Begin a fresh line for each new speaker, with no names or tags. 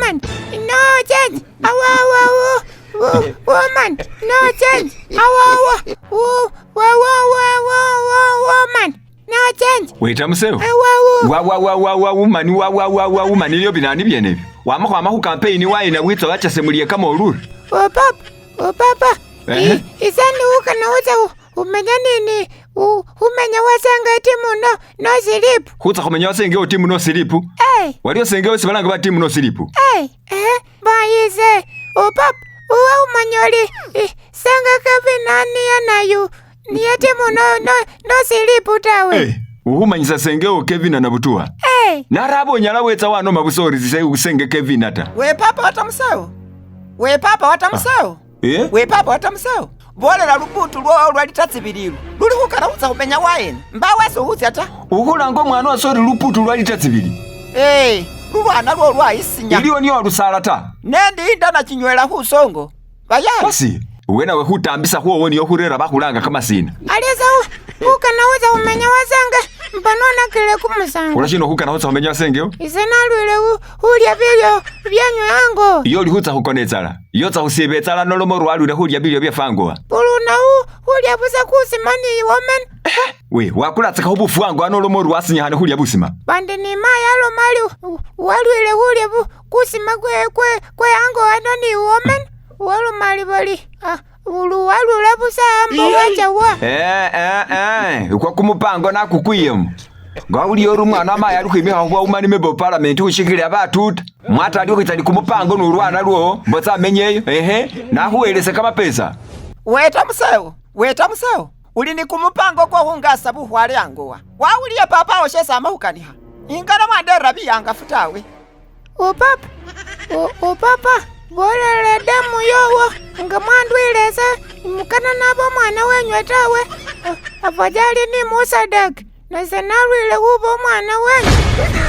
Woman no change. Awa awa wo woman no change. Awa awa wo wa wa wa wa wa woman no change.
Weta musewo.
Awa wo.
Wa wa wa wa wa woman wa wa wa wa woman nilyo binani byenebyo. Wama khwama khu campaign wayina witsa wachasemuliye kamolule.
O papa, o papa.
Ehe.
Isani ukana uza umenya nini? Umenya wasanga team no no sleep.
Khutsa khumenya wasengewo team no sleep.
Eh.
Waliwo sengewo esi balanga ba team no sleep.
Eh, eh, bayise. O papa, uwe umanyoli. Sanga Kevin niya nayu. Niya team no no no sleep tawe.
Eh, ukhumanyisa sengewo Kevin na butuwa.
Eh.
Naraba onyala wetsa wanoma busa ori senge Kevin ata.
We papa watamusewo. We papa watamusewo.
Eh?
We papa watamusewo. Bolela lubutu lwowo lwa litatsibililu luli khukana khutsa khumenya wayena mbawese khutsya ta.
Ukhulanga omwana wase ori luputu lwa lita tsibili.
Ee, lulwana lwo lwayisinya.
Iliwo niyo walusala ta.
Nendi inda nachinywela khusongo. Bayali.
Basi, uwe nawe khutambisa khwowo niyo khurera bakhulanga kamasina.
Alisa ukana uza umenya wasanga mpano nakile kumusango.
Khula shino khukana khutsa khumenya wasengewo.
Ise nalwile khulya bilyo byenywe ango.
Iyo oli khutsa khukona etsala. Iyo tsa khusiba etsala noloma ori walwile khulya bilyo bye fangowa.
Buluna khulya busa kusima ni woman.
We, wakulatsakakho bufu ango ano noloma ori wasinyakhane khulya busima.
Bandi ni mayi aloma ali walwile khulya kusima kwe kwe kwe ango ano ni woman. Waloma ali bali walwila busa ambo wacha wa.
Eh, eh, eh, ukwa kumupango nakukwiyemo. Nga wawuliye ori umwana wamayi ali khwimikha khuba woman member of parliament khushikilila batuta. Mwata ali khukhwitsa ni kumupango nulwana lwowo, mbotsa amenyeyo, ehe, nakhuwelese kamapesa.
Weta musewo, weta musewo. Uli ni kumupango kwa khungasa bukhwale angowa. Wawuliye papa wo shesi amakhukanikha. Ingana mwanderera biyangafu tawe.
O papa, o papa, bolela damu yowo nga mwandwile ese mukana naba omwana wenywe tawe. Afadhali ni musadaka. Nase nalwile khuba omwana wenywe.